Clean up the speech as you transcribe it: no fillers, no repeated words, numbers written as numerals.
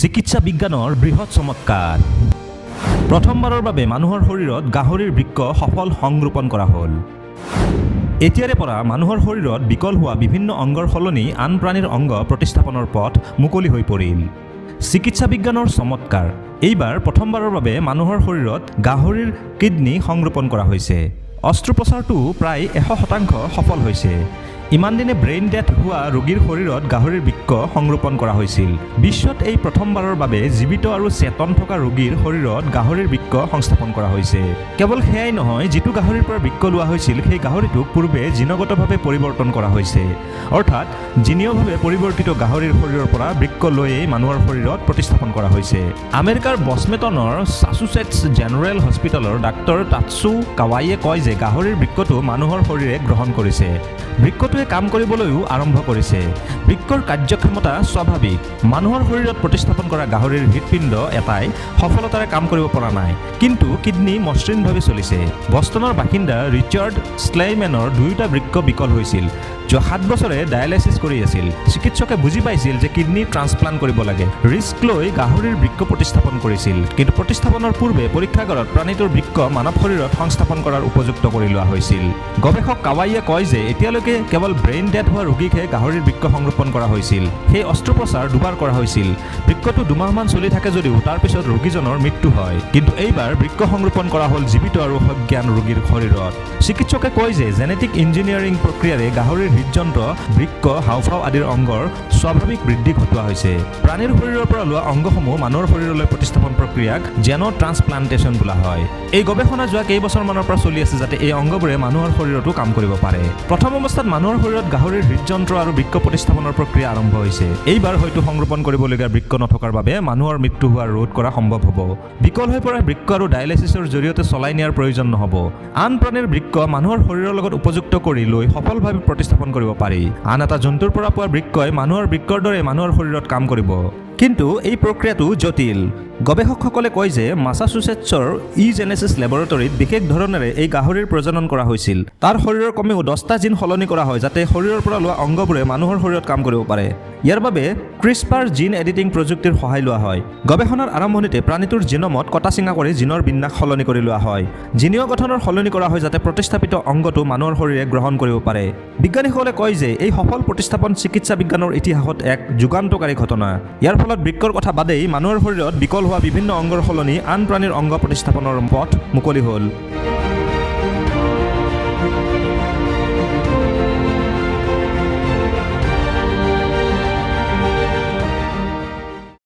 চিকিৎসা বিজ্ঞানৰ বৃহৎ চমৎকাৰ। প্ৰথমবাৰৰ বাবে মানুহৰ শৰীৰত গাহৰিৰ বৃক্ক সফল সংৰোপণ কৰা হ'ল। এতিয়াৰে পৰা মানুহৰ শৰীৰত বিকল হোৱা বিভিন্ন অংগৰ সলনি আন প্ৰাণীৰ অংগ প্ৰতিস্থাপনৰ পথ মুকলি হৈ পৰিল। চিকিৎসা বিজ্ঞানৰ চমৎকাৰ। এইবাৰ প্ৰথমবাৰৰ বাবে মানুহৰ শৰীৰত গাহৰিৰ কিডনী সংৰোপণ কৰা হৈছে। অস্ত্ৰোপচাৰটো প্ৰায় 100% সফল হৈছে। ইমান দিনে ব্ৰেইন ডেথ হোৱা ৰোগীৰ শৰীৰত গাহৰিৰ বৃক্ক সংৰোপণ কৰা হৈছিল। বিশ্বত এই প্ৰথমবাৰৰ বাবে জীৱিত আৰু চেতন থকা ৰোগীৰ শৰীৰত গাহৰিৰ বৃক্ক সংস্থাপন কৰা হৈছে। কেৱল সেয়াই নহয়, যিটো গাহৰিৰ পৰা বৃক্ক লোৱা হৈছিল, সেই গাহৰিটোক পূৰ্বে জিনগতভাৱে পৰিৱৰ্তন কৰা হৈছে। অৰ্থাৎ জিনীয়ভাৱে পৰিৱৰ্তিত গাহৰিৰ শৰীৰৰ পৰা বৃক্ক লৈয়েই মানুহৰ শৰীৰত প্ৰতিস্থাপন কৰা হৈছে। আমেৰিকাৰ বষ্টনৰ মাছাচুচেটছ জেনেৰেল হস্পিটেলৰ ডাক্তৰ টাটছু কাৱাইয়ে কয় যে গাহৰিৰ বৃক্কটো মানুহৰ শৰীৰে গ্ৰহণ কৰিছে। বৃক্কটোৱে কাম কৰিবলৈও আৰম্ভ কৰিছে। বৃক্কৰ কাৰ্যক্ষমতা স্বাভাৱিক। মানুহৰ শৰীৰত প্ৰতিস্থাপন কৰা গাহৰিৰ হৃদপিণ্ড এটাই সফলতাৰে কাম কৰিব পৰা নাই, কিন্তু কিডনী মসৃণভাৱে চলিছে। বষ্টনৰ বাসিন্দা ৰিচাৰ্ড শ্লেইমেনৰ দুয়োটা বৃক্ক বিকল হৈছিল। যোৱা 7 বছৰে ডায়েলাইচিছ কৰি আছিল। চিকিৎসকে বুজি পাইছিল যে কিডনী ট্ৰান্সপ্লাণ্ট কৰিব লাগে। ৰিস্ক লৈ গাহৰিৰ বৃক্ক প্ৰতিস্থাপন কৰিছিল। কিন্তু প্ৰতিস্থাপনৰ পূৰ্বে পৰীক্ষাগাৰত প্ৰাণীটোৰ বৃক্ক মানৱ শৰীৰত সংস্থাপন কৰাৰ উপযুক্ত কৰি লোৱা হৈছিল। গৱেষক কাৱাইয়ে কয় যে এতিয়ালৈকে কেৱল ব্ৰেইন ডেথ হোৱা ৰোগীকহে গাহৰিৰ বৃক্ক সংৰোপণ কৰা হৈছিল। সেই অস্ত্ৰোপচাৰ দুবাৰ কৰা হৈছিল। বৃক্কটো 2 মাহমান চলি থাকে যদিও তাৰ পিছত ৰোগীজনৰ মৃত্যু হয়। কিন্তু এইবাৰ বৃক্ক সংৰোপণ কৰা হ'ল জীৱিত আৰু সজ্ঞান ৰোগীৰ শৰীৰত। চিকিৎসকে কয় যে জেনেটিক ইঞ্জিনিয়াৰিং প্ৰক্ৰিয়াৰে গাহৰিৰ হৃদযন্ত্ৰ, বৃক্ক, হাওঁফাওঁ আদিৰ অংগৰ স্বাভাৱিক বৃদ্ধি ঘটোৱা হৈছে। প্ৰাণীৰ শৰীৰৰ পৰা লোৱা অংগসমূহ মানুহৰ শৰীৰলৈ প্ৰতিস্থাপন প্ৰক্ৰিয়াক জেন' ট্ৰান্সপ্লান্টেশ্যন বোলা হয়। এই গৱেষণা যোৱা কেইবছৰমানৰ পৰা চলি আছে, যাতে এই অংগবোৰে মানুহৰ শৰীৰতো কাম কৰিব পাৰে। প্ৰথম অৱস্থাত মানুহৰ শৰীৰত গাহৰিৰ হৃদযন্ত্ৰ আৰু বৃক্ক প্ৰতিস্থাপনৰ প্ৰক্ৰিয়া আৰম্ভ হৈছে। এইবাৰ হয়তো সংৰোপণ কৰিবলগীয়া বৃক্ক নথকাৰ বাবে মানুহৰ মৃত্যু হোৱাৰ ৰোধ কৰা সম্ভৱ হ'ব। বিকল হৈ পৰা বৃক্ক আৰু ডায়েলাইচিছৰ জৰিয়তে চলাই নিয়াৰ প্ৰয়োজন নহ'ব। আন প্ৰাণীৰ বৃক্ক মানুহৰ শৰীৰৰ লগত উপযুক্ত কৰি লৈ সফলভাৱে প্ৰতিস্থাপন কৰিব পাৰি। আন এটা জন্তুৰ পৰা পোৱা বৃক্কই মানুহৰ বৃক্কৰ দৰে মানুহৰ শৰীৰত কাম কৰিব। কিন্তু এই প্ৰক্ৰিয়াটো জটিল। গৱেষকসকলে কয় যে মাছাচুচেটছৰ ই জেনেচিছ লেবৰেটৰীত বিশেষ ধৰণেৰে এই গাহৰিৰ প্ৰজনন কৰা হৈছিল। তাৰ শৰীৰৰ কমেও 10টা জিন সলনি কৰা হয়, যাতে শৰীৰৰ পৰা লোৱা অংগবোৰে মানুহৰ শৰীৰত কাম কৰিব পাৰে। ইয়াৰ বাবে ক্ৰিছপাৰ জিন এডিটিং প্ৰযুক্তিৰ সহায় লোৱা হয়। গৱেষণাৰ আৰম্ভণিতে প্ৰাণীটোৰ জিনমত কটা চিঙা কৰি জিনৰ বিন্যাস সলনি কৰি লোৱা হয়। জিনীয় গঠনৰ সলনি কৰা হয়, যাতে প্ৰতিস্থাপিত অংগটো মানুহৰ শৰীৰে গ্ৰহণ কৰিব পাৰে। বিজ্ঞানীসকলে কয় যে এই সফল প্ৰতিস্থাপন চিকিৎসা বিজ্ঞানৰ ইতিহাসত এক যুগান্তকাৰী ঘটনা। ইয়াৰ ফলত বৃক্কৰ কথা বাদেই, মানুহৰ শৰীৰত বিকল হোৱা বিভিন্ন অংগৰ সলনি আন প্ৰাণীৰ অংগ প্ৰতিস্থাপনৰ পথ মুকলি হ'ল।